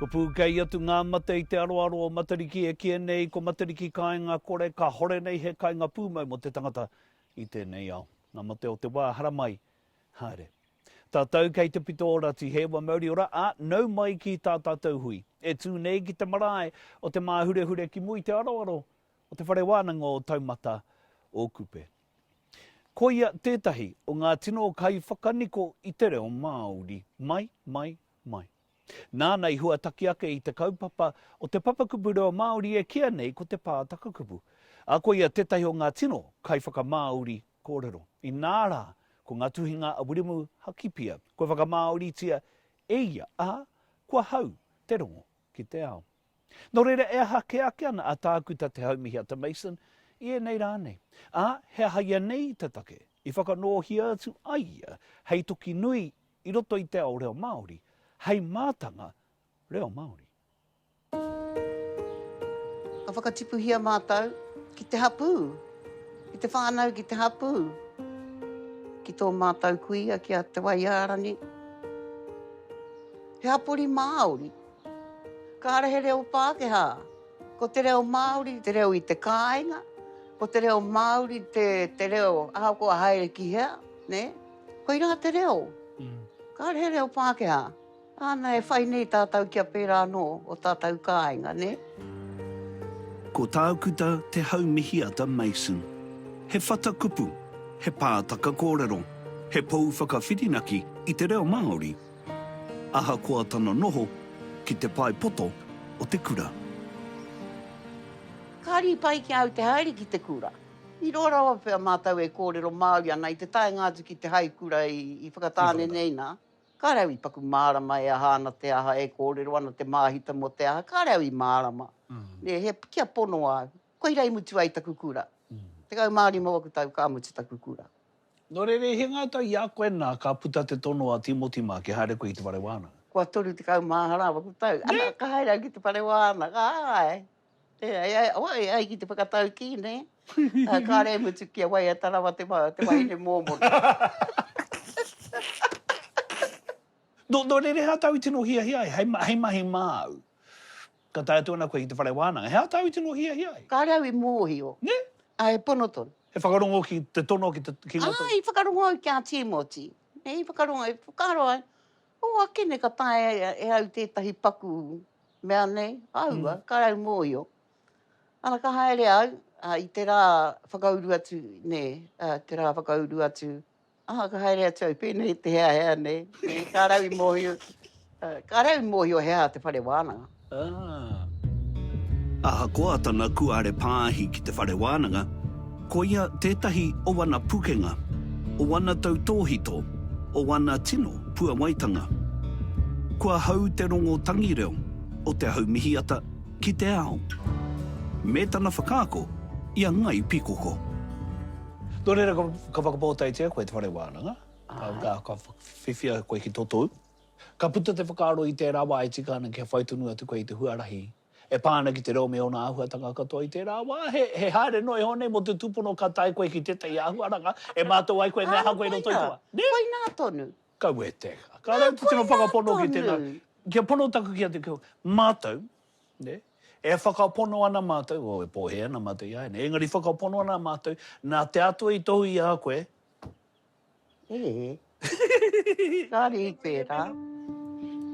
Ko pūkei atu ngā mate i te aroaro o Matariki e kīia nei ko Matariki kāinga kore, kāhore nei he kainga pūmau mō te tangata i tēnei ao. Ngā mate o te wā, haramai, haere. Tātou kei te pito o Ratihewa mauri ora, ā, nau mai ki tā tātou hui. E tū nei ki te marae o Te Māhurehure ki mua i te aroaro o Te Whare Wānanga o Taumata o Kupe. Koia tētahi o ngā tino kaiwhakaniko i te reo Māori, mai, mai, mai. Nāna i huataki ake i te kaupapa o te papakupu reo Māori e kīia nei ko te Pātaka Kupu. Ā, koia tētahi o ngā tino kaiwhakamāori kōrero. Inā rā, ko ngā tuhinga a Wiremu Hakipia kua whakamāoritia e ia, ā, kua hau te rongo ki te ao. Nō reira, e aha kē ake ana a Tākuta Te Haumihiata Mason i ēnei rā nei? Ā, he aha ianei te take i whakanōhia atu ai ia hei toki nui i roto i te ao reo Māori, hei mātanga reo Māori? Ka whakatipuhia mātou ki te hapū, ki te whānau, ki te hapū, ki tō mātou kuia, ki a Te Waiārani. He hapori Māori. Kāre he reo Pākehā. Ko te reo Māori te reo i te kāinga, ko te reo Māori te, te reo ahakoa haere ki hea, nē? Koirā te reo. Kāre he reo Pākehā. Āna, e whai nei tātou kia pērā anō o tātou kāinga, nē? Ko Tākuta Te Haumihiata Mason. He whata kupu, he pātaka kōrero, he pou whakawhirinaki i te reo Māori. Ahakoa tana noho ki te pae poto o te kura. Kāre i pai ki a au te haere ki te kura. I roa rawa pea mātou e kōrero Māori ana i te taenga atu ki te haikura i Whakatāne nei nā. Kāre au i paku mārama e aha ana te aha, e kōrero ana te māhita mō te aha, kāre au i mārama. Nē, he, kia pono au. Koirā i mutu ai taku kura. 15 waku tau ka mutu taku kura. Nō reira, i hinga atu i a koe nā, ka puta te tono a Tīmoti mā kia haere koe ki te whare wānanga. Kua 30 hara waku tau. Ana, ka haere au ki te whare wānanga, āe. E, e, e, oh, e ai ki te whakataukī, nē? Kāre e mutu kia waiata rawa te, te wahine mōmona. Nō, nō reira, he aha tāu i tino hiahia ai, hei, hei mahi māu? Ka tae atu ana koe ki te whare wānanga, he aha tāu i tino hiahia ai? Kāre au i mōhio. Nē? Āe, pono tonu. He whakarongo ki te tono ki te, ki ngā tono? Āe, i whakarongo au ki a Tīmoti. Nē, i whakarongo, i whakaaro ai, oh, akene ka taea e au tētahi paku mea nei, aua, kāre au mōhio. Ana, ka haere au, i te rā whakauru atu, nē, te rā whakauru atu Aha, ka haere atu au pēnei te heahea nei, nē, kāre au i mōhio, kāre au i mōhio he aha te whare wānanga. Ah. Ahakoa tana kuare pāhi ki te whare wānanga, koia tētahi o wana pukenga, o wana tautōhito, o wana tino puawaitanga. Kua hau te rongo tangi reo o Te Haumihiata ki te ao, me tana whakaako i a Ngai Pikoko. Nō reira, ka whakapōtaetia koe te whare wānanga, ka whiwhia koe ki tō tohu. Ka puta te whakaaro i tērā wā e tika ana kia whai tonu atu koe i te huarahi e pā ana ki te reo me ōna āhuatanga katoa i tērā wā. He, he haere noa iho nei mō te tūpono ka tae koe ki tētahi āhuaranga e mātau ai koe me aha koe i roto i te wā. Nē? Koinā tonu. Kaua e teka. Kāre au te tino whakapono ki tēnā. Kia pono taku ki atu ki mātou, Nē? E whakapono ana mātou, oh, e pōhē ana mātou i a ia, engari whakapono ana mātou, nā te Atua i tohu i a koe. Ē, kāre i pērā.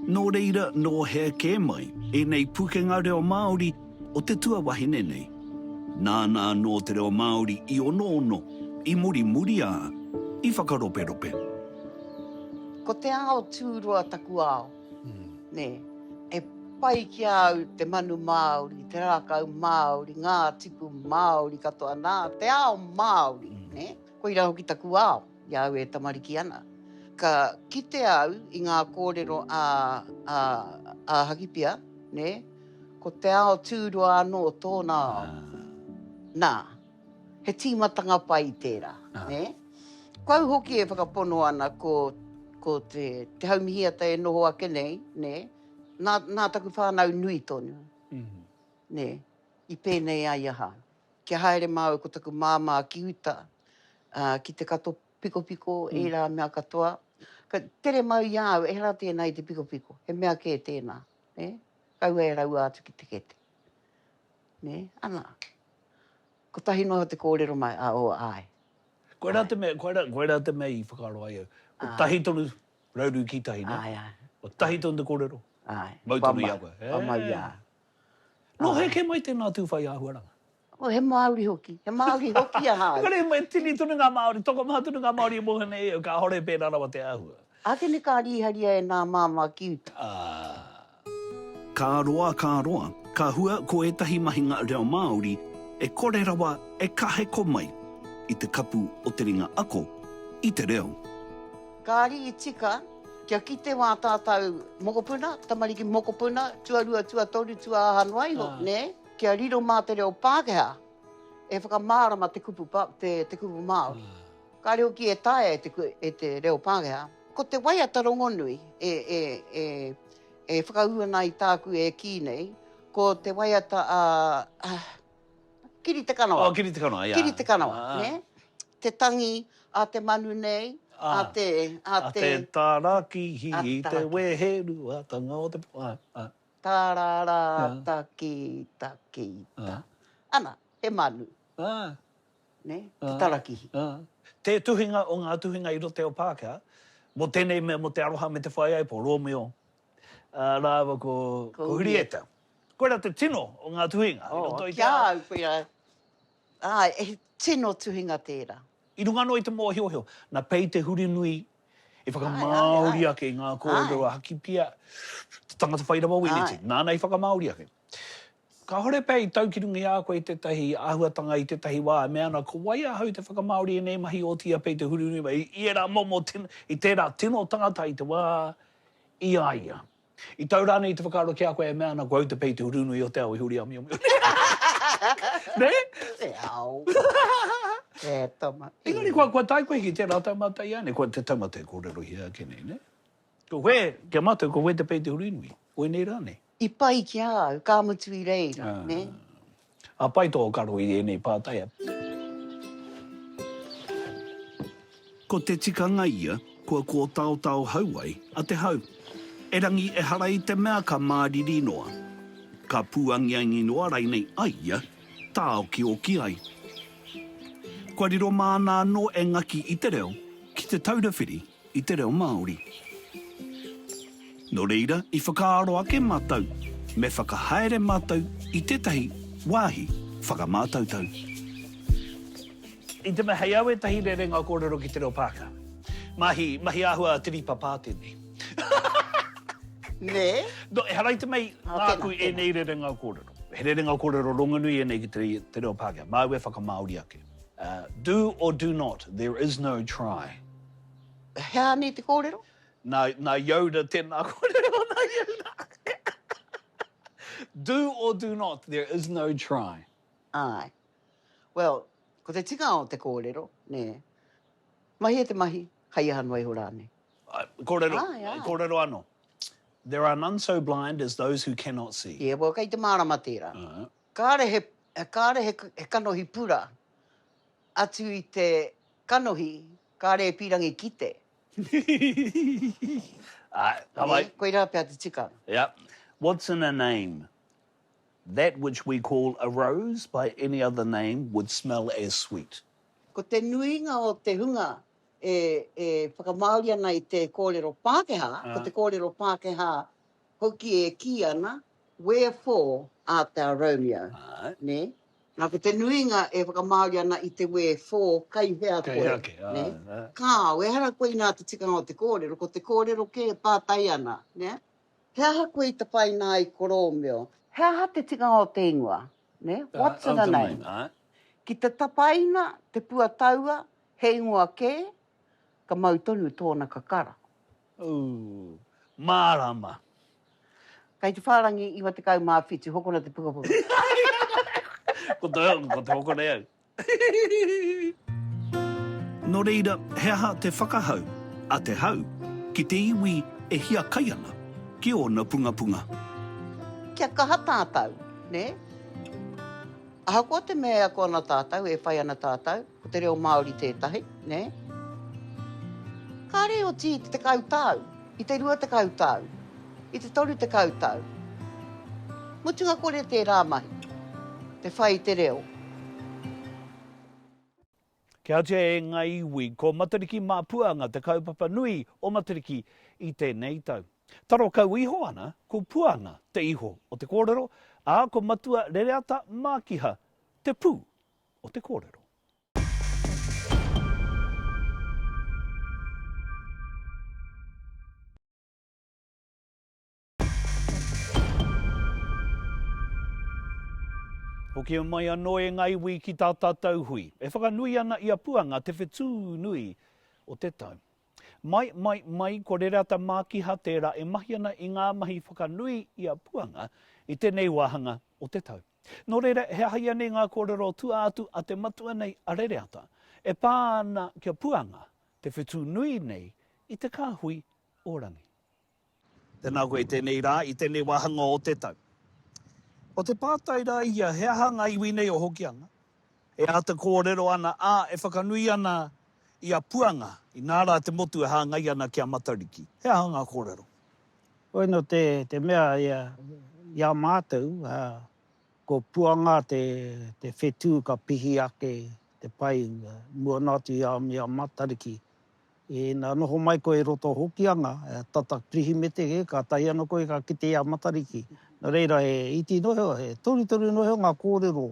Nō reira, nō hea kē mai ēnei pukenga reo Māori o te tuawahine nei? Nāna anō te reo Māori i onoono, i murimuri ā, i whakaroperope. Ko te ao tūroa taku ao. Nē. E pai ki a au te manu Māori, te rākau Māori, ngā tipu Māori katoa, nā, te ao Māori, nē. Koirā hoki taku ao i a au e tamariki ana. Ka kite au i ngā kōrero a, a, a Hakipia, nē, ko te ao tūroa anō tōna ao. Nā. He tīmatanga pai tērā, nē? Ko au hoki e whakapono ana ko, ko te, te haumihiata e noho ake nei, nē? Nā, nā taku whānau nui tonu, nē, i pēnei ai ahau. Kia haere māua ko taku māmā ki uta, ā, ki te kato pikopiko, ērā mea katoa. Ka tere mau i a au, ehara tēnā i te pikopiko, he mea kē tēnā, nē? Kaua e raua atu ki te kete. Nē? Ana. Kotahi noa iho te kōrero mai, a, oh, āe. Koirā te mea, koirā, koirā te mea i whakaaro ai au. Kotahi tonu rauru ki tahi, nē? Āe, āe. Kotahi tonu te kōrero. Āe. Mau tonu i a koe. Kua mau i a au. Nō hea kē mai tēnā tū whai āhuaranga? Oh, he Māori hoki. He Māori hoki ahau. Engari, me tini tonu ngā Māori, tokomaha tonu ngā Māori e mōhio nei au, kāore pērā rawa te āhua. Ākene ka rīharia e nā māmā ki uta. Ā. Ka roa, ka roa, ka hua ko ētahi mahinga reo Māori e kore rawa e kaheko mai i te kapu o te ringa ako i te reo. Kāri i tika kia kite wā tātau mokopuna, tamariki mokopuna, tuarua, tuatoru, tuaaha noa iho, nē? Kia riro mā te reo Pākehā e whakamārama te kupu, te, te kupu Māori. Kāre hoki e taea e te, e te reo Pākehā. Ko te waiata rongonui e, e, e, e whakaū ana i tāku e kī nei, ko te waiata a, a Kiri Te Kanawa. Oh, Kiri Te Kanawa, ia. Kiri Te Kanawa, nē? Te tangi a te manu nei, a te, a te... A te tarakihi i te weheruatanga o te... Ā, ā. Tarara taki taki ta. Ana, he manu. Ā. Nē, te tarakihi. Ā. Te tuhinga o ngā tuhinga i roto te ao Pākehā, mō tēnei mea, mō te aroha me te whaiaipo, Rōmeo rāua ko Hurieta. Koirā te tino o ngā tuhinga i roto i te ao. Ki a au, koirā. Āe, he tino tuhinga tērā. I runga anō i te mōhiohio, nā Pei Te Hurinui i whakamāori ake i ngā kōrero a Hakipia, te tangata whai rawa Wineti, nāna i whakamāori ake. Kāore pea i tau ki runga i a koe tētahi āhuatanga i tētahi wā e mea ana ko wai ahau te whakamāori ēnei mahi otiia Pei Te Hurinui mai i ērā momo tino, i tērā tino tangata i te wā i a ia. I tau rānei te whakaaro ki a koe e mea ana ko au te Pei Te Hurinui o te ao i huri āmiomio nei? Nē? Te ao. E tama. Engari kua, kua tae koe ki tērā taumata ianei, kua te taumata e kōrerohia ake nei, nē? Ko koe, ki a mātou, ko koe te Pei Te Hurinui, koinei rānei? I pai ki a au, ka mutu i reira, nē? Ā, pai tō karo i ēnei pātai. Ko te tikanga ia, kua kōtaotao hau ai a te hau. Erangi ehara i te mea ka māriri noa. Ka pūangiangi noa rainei a ia, tāokiōki ai. Kua riro māna anō e ngaki i te reo ki Te Taura Whiri i te reo Māori. Nō reira, i whakaaro ake mātou me whakahaere mātou i tētahi wāhi whakamātautau. I te mea hei au ētahi rerenga kōrero ki te reo Pākehā. Mahi, mahi āhua tiripapā tēnei. Nē? No, ehara i te mea nāku ēnei rerenga kōrero. He rerenga kōrero rongonui ēnei ki te, te reo Pākehā. Māu e whakamāori ake. Uh, do or do not, there is no try. He aha nei te kōrero? Nā, nā Yoda tēnā kōrero, nā Yoda. Do or do not, there is no try. Āe. Well, ko te tikanga o te kōrero, nē, mahia te mahi, hei aha noa iho rānei. Kōrero, Āe, āe. kōrero anō. There are none so blind as those who cannot see. Yeah, well, kei te mārama tērā. Āe. Kāre he, kāre he, he kanohi pura atu i te kanohi kāre e pīrangi kite. Āe, ka pai. Nē, koirā pea te tikanga. Yep. What's in a name? That which we call a rose by any other name would smell as sweet. Ko te nuinga o te hunga e, e whakamāori ana i te kōrero Pākehā, ko te kōrero Pākehā hoki e kī ana, Wherefore art thou Romeo? Nē? Nā, ko te nuinga e whakamāori ana i te wherefore, kei hea koe? Kei hea kē, āe, āe. Kāo, ehara koinā te tikanga o te kōrero, ko te kōrero kē e pātai ana, nē? He aha koe i tapaina ai ko Rōmeo? He aha te tikanga o te ingoa, nē? What's in a name? Ki te tapaina te pua taua, he ingoa kē, ka mau tonu tōna kakara. Ooh, mārama. Kei te whārangi 97, hokona te pukapuka. Ko te, ko te hokona au. Nō reira, he aha te whakahau a te hau ki te iwi e hiakai ana ki ōna pungapunga? Kia kaha tātou, nē? Ahakoa te mea e ako ana tātou, e whai ana tātou, ko te reo Māori tētahi, nē? Kāre i oti i te tekau tau, i te 20 tau, i te 30 tau. Mutunga kore tērā mahi, te whai i te reo. Kia oti e ngā iwi, ko Matariki mā Puanga te kaupapa nui o Matariki i tēnei tau. Taro kau iho ana ko Puanga te iho o te kōrero, ā, ko Matua Rereata Mākiha te pū o te kōrero. Hoki mai anō e ngā iwi ki tā tātou hui, e whakanui ana i a Puanga te whetū nui o te tau. Mai, mai, mai, ko Rereata Mākiha tērā e mahi ana i ngā mahi whakanui i a Puanga i tēnei wāhanga o te tau. Nō reira, he aha ianei ngā kōrero tua atu a te matua nei a Rereata e pā ana ki a Puanga te whetū nui nei i te kāhui o Rangi? Tēnā koe i tēnei rā, i tēnei wāhanga o te tau. Ko te pātai rā ia, he aha ngā iwi nei o Hokianga e āta kōrero ana, ā, e whakanui ana i a Puanga, inā rā te motu e hāngai ana ki a Matariki? He aha ngā kōrero? Hoi nō te, te mea ia, i a mātou, ā, ko Puanga te, te whetū ka pihi ake te pae mua noa atu i a, i a Matariki. Ina noho mai koe i roto o Hokianga, tata Kirihimete kē, kātahi anō koe ka kite i a Matariki. Nō reira, he iti noa iho, he torutoru noa iho ngā kōrero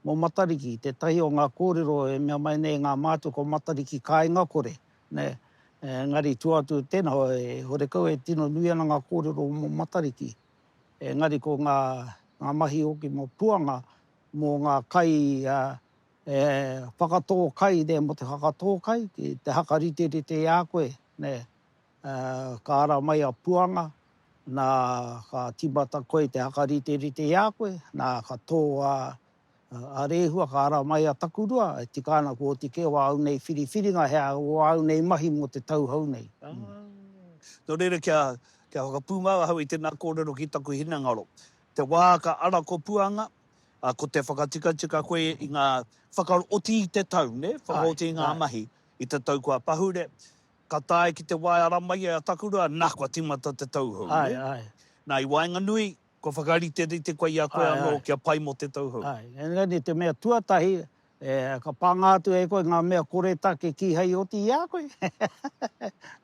mō Matariki. Tētahi o ngā kōrero e mea mai nei ngā mātua ko Matariki kāinga kore, nē. Engari tua atu i tēnā, horekau e tino nui ana ngā kōrero mō Matariki. Engari ko ngā, ngā mahi hoki mō Puanga, mō ngā kai, E whakatō kai, nē, mō te whakatō kai, ki te hakariterite i a koe, nē, ka ara mai a Puanga, nā, ka tīmata koe te hakariterite i a koe, nā, ka tō a, a Rēhua, ka ara mai a Takurua, e tika ana kua oti kē wā au nei whiriwhiringa, he aha wā au nei mahi mō te tau hou nei. Nō reira, kia, kia whakapūmau ahau i tēnā kōrero ki taku hinengaro. Te wā ka ara ko Puanga, Ā, ko te whakatikatika koe i ngā whakaoti i te tau, nē, whakaoti i ngā mahi i te tau kua pahure, ka tae ki te wā e ara mai ai a Takurua, nā, kua tīmata te tau hou, nē? Āe, āe. Nā, i waenganui, kua whakariterite koe i a koe anō kia pai mō te tau hou. Āe, engari te mea tuatahi, e, ka pānga atu e koe ngā mea koretake kīhai i oti i a koe.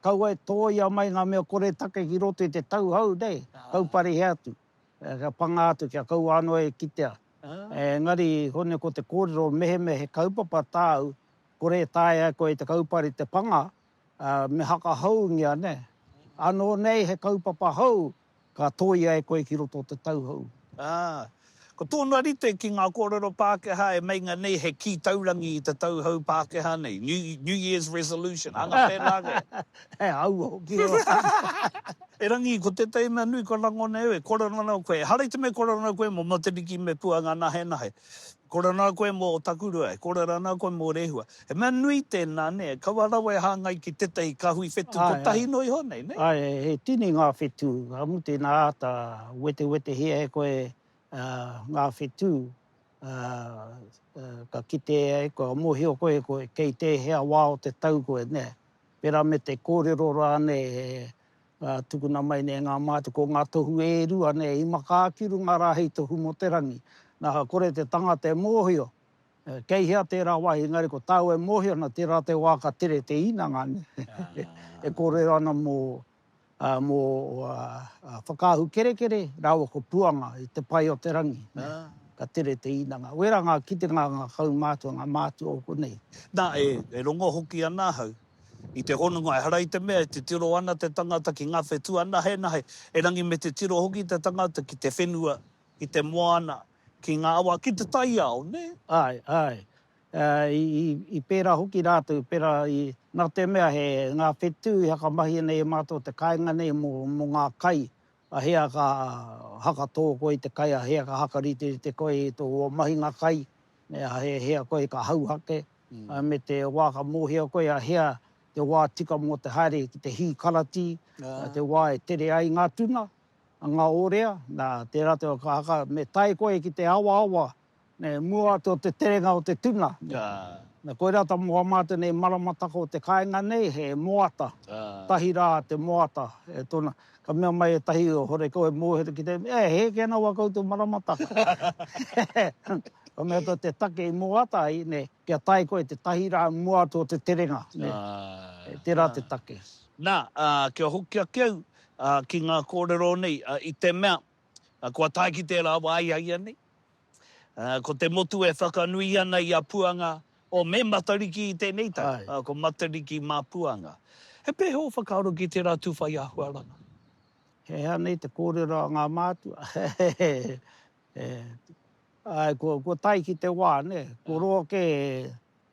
Kaua e tōia mai ngā mea koretake ki roto i te tau hou, nē, kauparehia atu. Kia panga atu, kia kaua anō e kitea. Engari, hone ko te kōrero, mehemea he kaupapa tāu, kore e taea e koe te kaupare te panga, me hakahoungia, nē. Anō nei he kaupapa hou, ka tōia e koe ki roto o te tau hou. Ā, ko tōna rite ki ngā kōrero Pākehā e meinga nei he kī taurangi i te tau hou Pākehā nei, New, New Year's Resolution, anga pēnā kē. He aua hoki rā. Erangi, ko tētahi mea nui kua rangona e au, e kōrero ana koe, ehara i te mea e kōrero ana koe mō Matariki me Puanga Nahenahe, kōrero ana koe mō Takurua, e kōrero ana koe mō Rehua. He mea nui tēnā, nē, kaua rawa e hāngai ki tētahi kāhui whetū kotahi noa iho nei, nē? Āe, he tini ngā whetū, ka mutu ina āta wetewetehia e koe ngā whetū, ka kite e koe, ka mōhio koe koe kei tēhea wā o te tau koe, nē. Pērā me te kōrero rānei e tukuna mai nei e ngā mātua, ko ngā tohu e rua nei, i makā ki runga rā hei tohu mō te rangi. Nā, ka kore te tangata e mōhio, kei hea tērā wāhi, engari ko tāu e mōhio ana, tērā te wā ka tere te īnanga, nē, e kōrero ana mō, mō Whakaahu Kerekere rāua ko Puanga i te pae o te rangi, nē, ka tere te īnanga. Wērā ngā kitenga a ngā kaumātua, ngā mātua o konei. Nā, e, e rongo hoki ana ahau i te hononga, ehara i te mea e titiro ana te tangata ki ngā whetū anahenahe, erangi me titiro hoki te tangata ki te whenua, ki te moana, ki ngā awa, ki te taiao, nē? Āe, āe. I, i, i pērā hoki rātou, pērā i, nā te mea he ngā whetū i hakamahia nei e mātou te kāinga nei mō, mō ngā kai, a hea ka hakatō koe i te kai, a hea ka hakariterite koe i tō mahinga kai, me a hea koe ka hauhake, me te wā ka mōhio koe a hea te wā tika mō te haere ki te hī karatī, te wā e tere ai ngā tuna, ngā ōrea, nā, tērā te wā ka haka, me tae koe ki te awaawa, nē, mua atu o te terenga o te tuna. Na, koirā ta moa mātou nei maramataka o te kāinga nei, he moata, tahi rā te moata, e tona, ka mea mai ētahi o horekau e mōhio ki te, e, hē kē ana wā koutou maramataka. Ka mea atu te take i moata ai, nē, kia tae koe te tahi rā mua atu o te terenga, nē, tērā te take. Nā, kia hoki ake au ki ngā kōrero nei, i te mea, kua tae ki tērā wā i a ia nei, Ko te motu e whakanui ana i a Puanga, o me Matariki i tēnei tau, ko Matariki mā Puanga. He pēhea ō whakaaro ki tērā tū whai āhuaranga? He hea nei te kōrero a ngā mātua? Āe, kua tae ki te wā, nē? Kua roa kē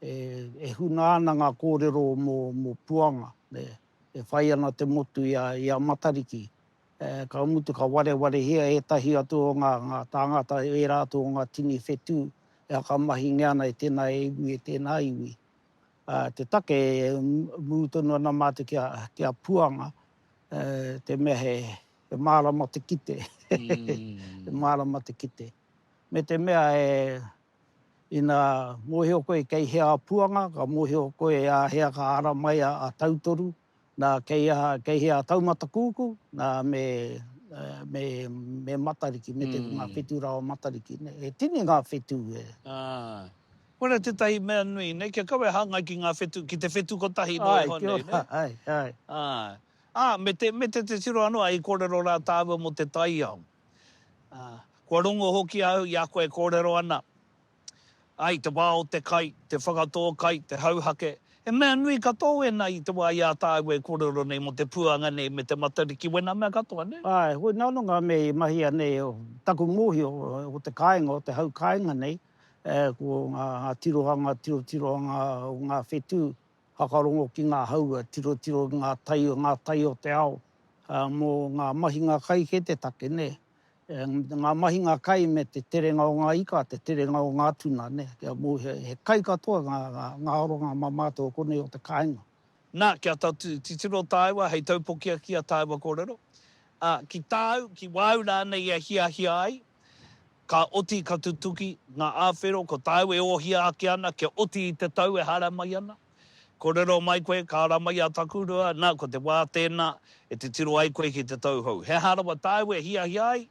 e huna ana ngā kōrero mō Puanga, nē? E whai ana te motu i a Matariki. Ka mutu ka warewarehia ētahi atu o ngā, ngā tāngata, ērā atu o ngā tini whetū e whakamahingia ana e tēnā iwi, e tēnā iwi. Ā, te take e mū tonu ana mātou ki a, ki a Puanga, te mea he, he mārama te kite, he mārama te kite. Me te mea e, ina mōhio koe kei hea a Puanga, ka mōhio koe āhea ka ara mai a, a Tautoru, Nā, kei aha, kei hea a Taumatakūkū, nā, me, me, me Matariki, me te, ngā whetū rā o Matariki, nē. He tini ngā whetū e. Āe. Koira tētahi mea nui, nē, kia kaua e hāngai ki ngā whetū, ki te whetū kotahi noa iho nei, nē. Āe, kia ora, āe, āe. Āe. Ā, me te, me te titiro anō, ā, i kōrero rā tāua mō te taiao. Ā, kua rongo hoki au i a koe e kōrero ana, Ā, i te wā o te kai, te whakatō kai, te hauhake, he mea nui katoa wēnā i te wā i a tāua e kōrero nei mō te puanga nei me te Matariki, wēnā mea katoa, nē? Āe, hoi nā anō ngā mea i mahia nei, taku mōhio o te kāinga, o te hau kāinga nei, ko ngā tirohanga, tirotirohanga o ngā whetū, whakarongo ki ngā hau, tirotiro ki ngā tai, ngā tai o te ao, mō ngā mahinga kai kē te take, nē. Ngā mahinga kai me te terenga o ngā ika, te terenga o ngā tuna, nē, kia mōhio, he kai katoa ngā, ngā, ngā aronga mā mātou o konei o te kāinga. Nā, kia tatu, titiro tāua hei taupokia ki a tāua kōrero, ā, ki tāu, ki wāu rānei e hiahia ai, ka oti, ka tutuki ngā āwhero, ko tāu e ōhia ake ana kia oti i te tau e haere mai ana. Kōrero mai koe, ka ara mai a Takurua, nā, ko te wā tēnā e titiro ai koe ki te tau hou. He aha rawa tāu e hiahia ai,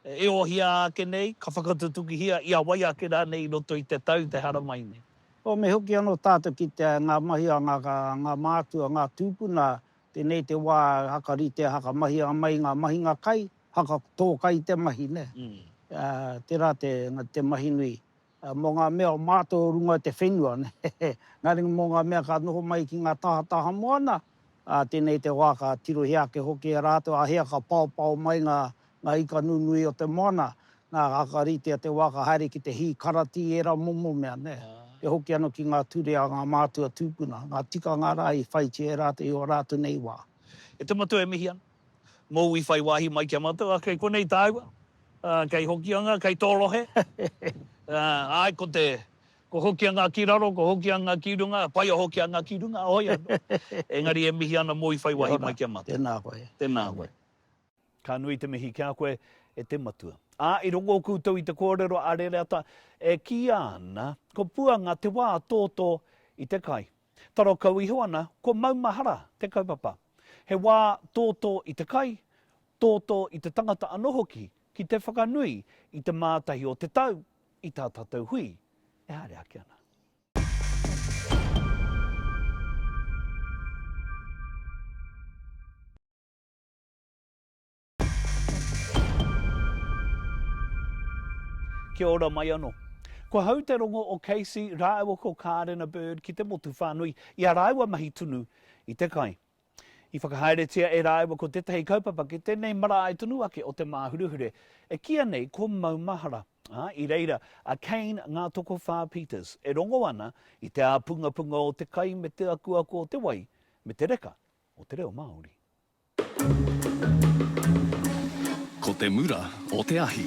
e ohia ake nei, ka whakatutukihia i a wai ake rānei i roto i te tau te haramai nei? Oh, me hoki anō tātou ki te, ngā mahi a ngā, ngā mātua, ngā tūpuna, tēnei te wā hakarite, hakamahia mai ngā mahinga kai, hakatō kai te mahi, nē. Tērā te, te mahi nui. Mō ngā mea o mātou o runga i te whenua, engari mō ngā mea ka noho mai ki ngā tahataha moana, ā, tēnei te wā ka tirohia ake hoki e rātou āhea ka paopao mai ngā, ngā ika nunui o te moana, nā, ka whakaritea te wā ka haere ki te hī karatī ērā momo mea, nē. E hoki ana ki ngā ture a ngā mātua tūpuna, ngā tikanga rā i whaitia e rātou i ō rātou nei wā. E te matua e mihi ana, mōu i whai wāhi mai ki a mātou, ā, kei konei tāua. Kei Hokianga, kei tō rohe. Āe, ko te, ko Hokianga ki raro, ko Hokianga ki runga, pai a Hokianga ki runga, hoi anō. Engari e mihi ana mō i whai wāhi mai ki a mātou. Tēnā koe. Tēnā koe. Ka nui te mihi ki a koe, e te matua. Ā, i rongo koutou i te kōrero a Rereata e kīia ana, ko Puanga te wā tōtō i te kai. Taro kau iho ana, kua maumahara te kaupapa. He wā tōtō i te kai, tōtō i te tangata anō hoki ki te whakanui i te mātahi o te tau i tā tātou hui e haere ake ana. Kia ora mai anō. Kua hau te rongo o Casey rāua ko Kārena Bird ki te motu whānui i a rāua mahi tunu i te kai. I whakahaeretia e rāua ko tētahi kaupapa ki tēnei marae tonu ake o Te Māhurehure e kīia nei ko Maumahara, ā, i reira a Kane Ngātokowhā Peters e rongo ana i te āpungapunga o te kai me te akuaku o te wai me te reka o te reo Māori. Ko te mura o te ahi.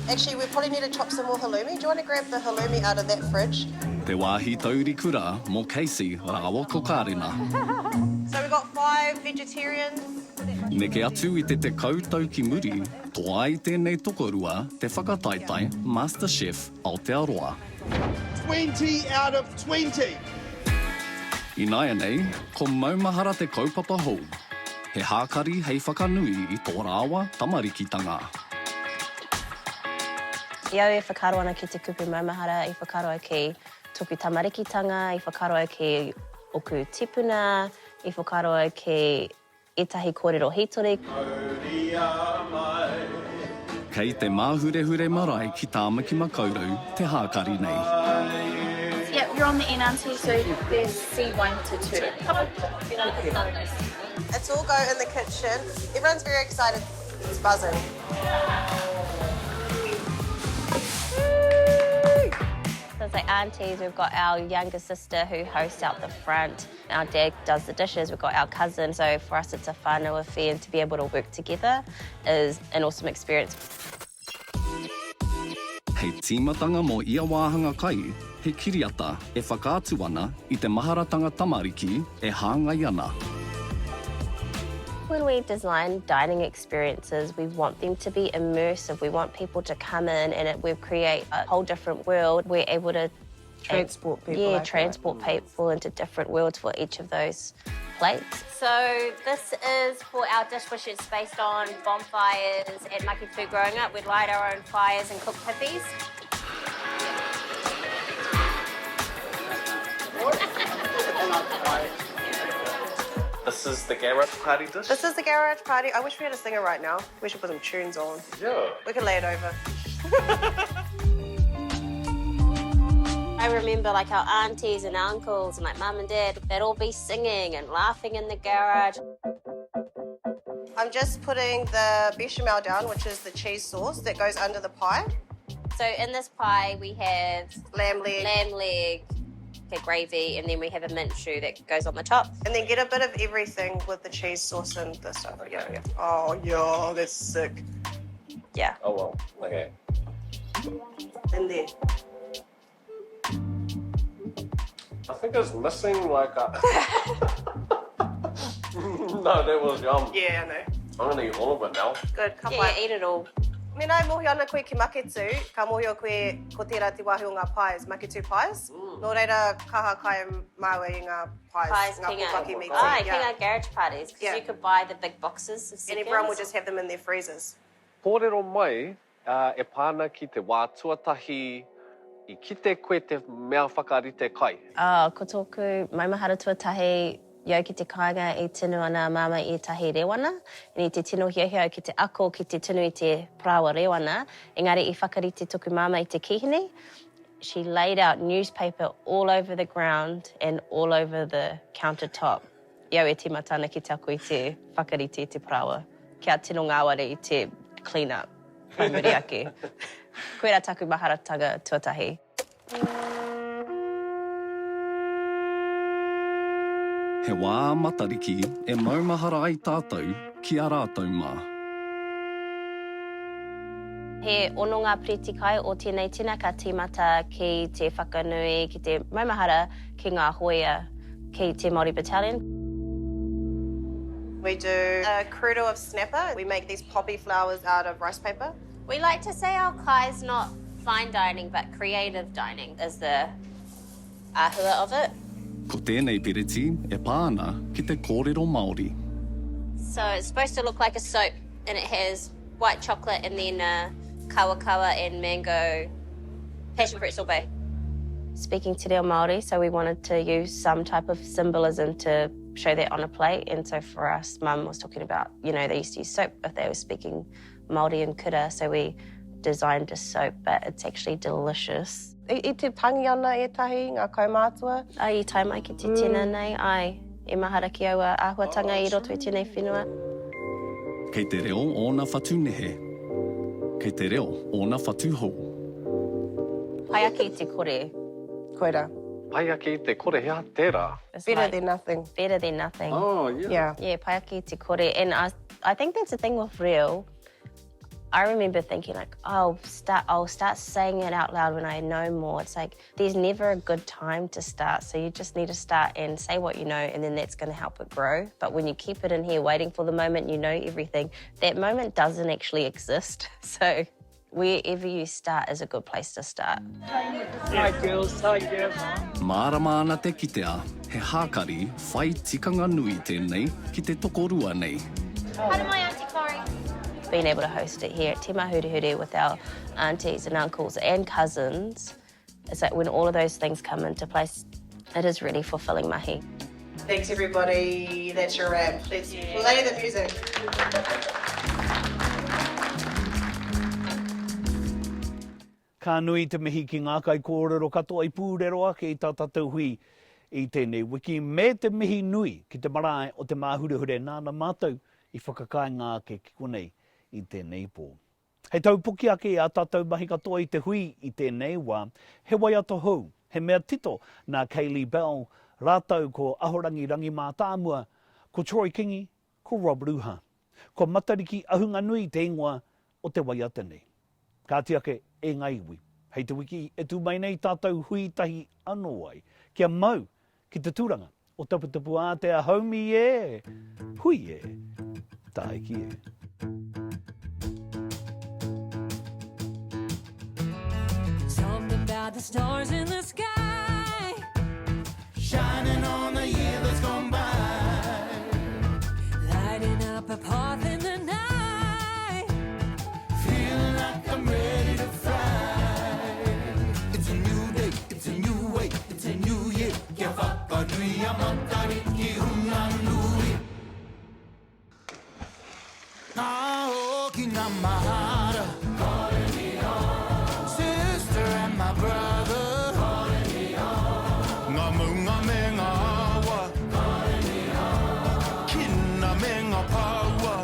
Actually we probably need to chop some more halloumi. Do you want to grab the halloumi out of that fridge? Te wāhi taurikura mō Casey rāua ko Karena. So we've got five vegetarians. Neke atu i te 10 tau ki muri, toa ai tēnei tokorua te whakataetae MasterChef Aotearoa. 20 out of 20. Ināianei, ko Maumahara te kaupapa hou. He hākari hei whakanui i tō rāua tamarikitanga. I au e whakaaro ana ki te kupu maumahara, i whakaaro au ki toku tamarikitanga, i whakaaro au ki oku tipuna, i whakaaro au ki ētahi kōrero hītori. Mauria mai. Kei Te Māhurehure Marae ki Tāmaki Makaurau te hākari nei. Yep, you're on the end auntie, so there's C1 to 2. It's all go in the kitchen. Everyone's very excited. It's buzzing. So it's like aunties, we've got our younger sister who hosts out the front. Our dad does the dishes, we've got our cousin, so for us it's a whānau affair and to be able to work together is an awesome experience. Hei tīmatanga mō ia wāhanga kai, he kiriata e whakaatu ana i te maharatanga tamariki e hāngai ana. When we design dining experiences, we want them to be immersive. We want people to come in and it, we create a whole different world. We're able to Transport people. Yeah, transport people into different worlds for each of those plates. So this is for our dish, which is based on bonfires at Maketu growing up. We'd light our own fires and cook pippies. This is the garage party dish? This is the garage party. I wish we had a singer right now. We should put some tunes on. Yeah. We could lay it over. I remember like our aunties and uncles and like mum and dad, they'd all be singing and laughing in the garage. I'm just putting the bechamel down, which is the cheese sauce that goes under the pie. So in this pie we have lamb leg, lamb leg, okay, gravy, and then we have a mint choux that goes on the top. And then get a bit of everything with the cheese sauce and the stuff. Yeah, yeah. Oh, yeah, that's sick. Yeah. Oh, well, okay. In there. I think it's missing like a... no, that was yum. Yeah, I know. I'm gonna eat all of it now. Good, ka Yeah, pai. eat it all. Mena e mōhio ana koe ki Maketu, ka mōhio koe ko tērā te wāhi o ngā pies, Maketu pies. Nō reira, kaha kai māua i ngā pies, Pies, ngā kinga. pōpaki mīti. Ai, kinga garage parties, because Yeah. you could buy the big boxes of And everyone would seconds. just have them in their freezers. Kōrero mai e pā ana ki te wā tuatahi i kite koe te mea whakarite kai. Oh, ko tōku maumahara tuatahi i au ki te kāinga e tinu ana a Māmā i ētahi rēwana, and i te tino hiahia au ki te ako ki te tinu i te parāoa rēwana, engari i whakarite toku māmā i te kīhini, she laid out newspaper all over the ground and all over the counter top. I au e tīmata ana ki te ako i te whakarite i te parāoa, kia tino ngāwari i te clean up whai muri ake. Koirā taku maharatanga tuatahi. He wā Matariki e maumahara ai tātou ki a rātou mā. He hononga piriti kai o tēnei tina ka tīmata ki te whakanui, ki te maumahara ki ngā hōia ki te Māori Battalion. We do a crudo of snapper. We make these poppy flowers out of rice paper. We like to say our kai's not fine dining but creative dining is the āhua of it. Ko tēnei piriti e pā ana ki te kōrero Māori. So it's supposed to look like a soap and it has white chocolate and then a kawakawa and mango passion fruit sorbet. Speaking te reo Māori, so we wanted to use some type of symbolism to show that on a plate. And so for us, Mum was talking about, you know, they used to use soap if they were speaking Māori and kura, so we designed a soap, but it's actually delicious. I, i te tangi ana ētahi, ngā kaumātua. Ai, i tae mai ki te tina nei, ai, e mahara ki aua āhuatanga i roto i tēnei whenua. Kei te reo ōna whatu nehe. Kei te reo ōna whatu hou. Pai ake i te kore. Koira. Pai ake i te kore, he aha tērā? It's Better like, than nothing. Better than nothing. Oh, yeah. Yeah. Yeah, pai ake i te kore. And I, I think that's the thing with reo. I remember thinking like, oh, start, I'll start saying it out loud when I know more. It's like there's never a good time to start, so you just need to start and say what you know, and then that's going to help it grow. But when you keep it in here waiting for the moment you know everything, that moment doesn't actually exist. So Wherever you start is a good place to start. Hi girls, hi girls. Mārama ana te kitea he hākari whai tikanga nui tēnei ki te tokorua nei. Haere mai Aunty Corrie. Being able to host it here at Te Mahurehure with our aunties and uncles and cousins, it's like when all of those things come into place, it is really fulfilling mahi. Thanks everybody, that's your wrap. Let's play the music. Ka nui te mihi ki ngā kaikōrero katoa i pūrero ake i tā tātou hui i tēnei wiki, me te mihi nui ki te marae o Te Māhurehure nāna mātou i whakakainga ake ki konei i tēnei pō. Hei taupoki ake i ā tātou mahi katoa i te hui i tēnei wā, he waiata hou, he mea tito nā Kaylee Bell rātou ko Ahorangi Rangi Mātāmua, ko Troy Kingi, ko Rob Ruha. Ko Matariki Ahunganui te ingoa o te waiata nei. Kāti ake e ngā iwi, hei te wiki e tū mai nei tātou hui tahi anō ai, kia mau ki te tūranga o Taputapuātea haumi e, hui e, tāiki e. Something about the stars in the sky Shining on the year that's gone by Lighting up a path in the night Feeling like I'm ready to fly It's a new day, it's a new way, it's a new year Kia whakanui a Matariki hunga nui Ka hoki ngā mahara Sister and my brother Ngā maunga me ngā awa Kina me ngā pāua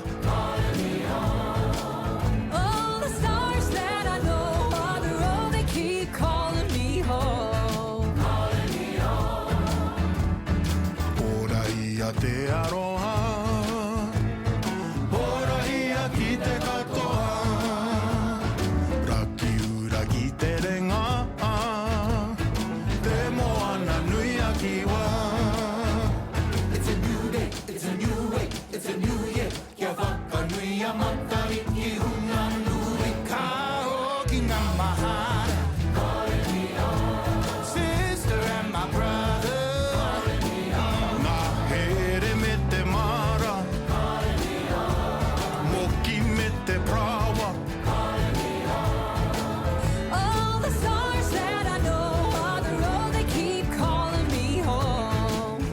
All the stars that I know on the road they keep calling me home. Ora ia te aroha, ora ia ki te katoa. Rakiura ki te renga, te moana nui a Kiwa. It's a new day, it's a new way, it's a new year. Kia whakanui a Matariki hunga nui. Ka hoki ngā mahara. Sister and my brother. Ngā here me te māra. Moki me te paraoa. All the stars that I know on the road they keep calling me home.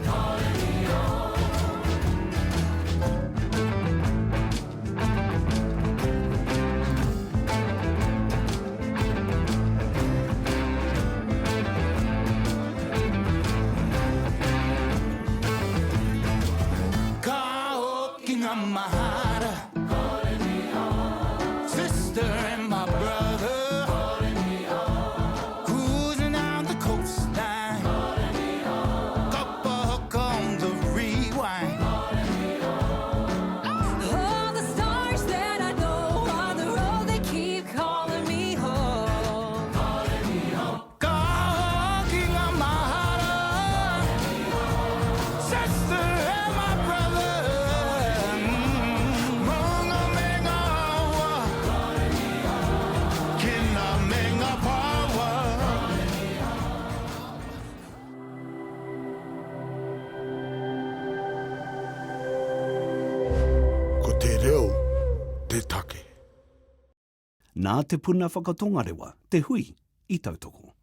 Ka hoki ngā mahara. Sister and my brother. Cruising down the coastline. Kapa haka on the rewind. All the stars that I know on the road they keep calling me home. Ka hoki ngā mahara. Sister and my brother. Maunga me ngā awa. Kina me ngā pāua. Ko te reo te take. Nā Te Puna Whakatongarewa te hui i tautoko.